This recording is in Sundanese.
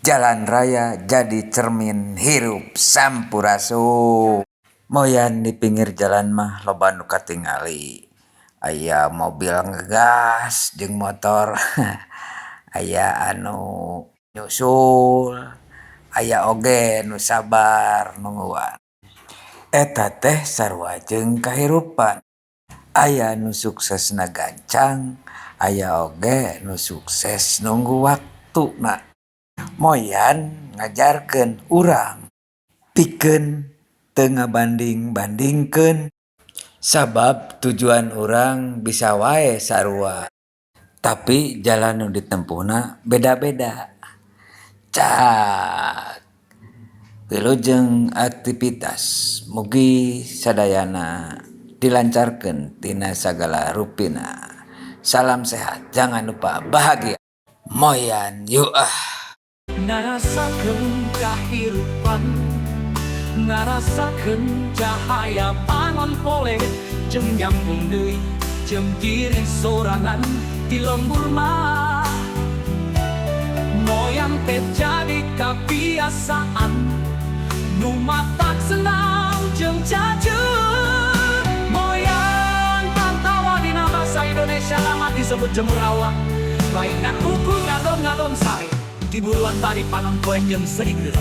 Jalan raya jadi cermin hirup. Sampurasun. Moyan di pinggir jalan mah loba nu katingali. Aya mobil ngegas jeung motor, aya anu nyusul, aya oge nu sabar nungguan. Eta teh sarua jeung kahirupan. Aya nu suksesna gancang, aya oge nu sukses nunggu waktuna. Moyan ngajarkeun urang pikeun teu ngabanding-bandingkeun sabab tujuan urang bisa wae sarua, tapi jalan nu ditempuhna beda-beda. Cak. Wilujeng aktivitas, mugi sadayana dilancarkeun tina sagala rupina. Salam sehat, jangan lupa bahagia. Moyan yuk ah. Ngarasakeun kahirupan, ngarasakeun cahaya panon poe, jeung nyambung deui jeung diri sorangan di lembur mah. Moyan teh jadi kebiasaan nu matak senang jeung jajur. Moyan pantawa dina bahasa Indonesia lama disebut jemur awak, lain ngan ukur ngadon-ngadon sare di buruan tadi panon poe jeung seger.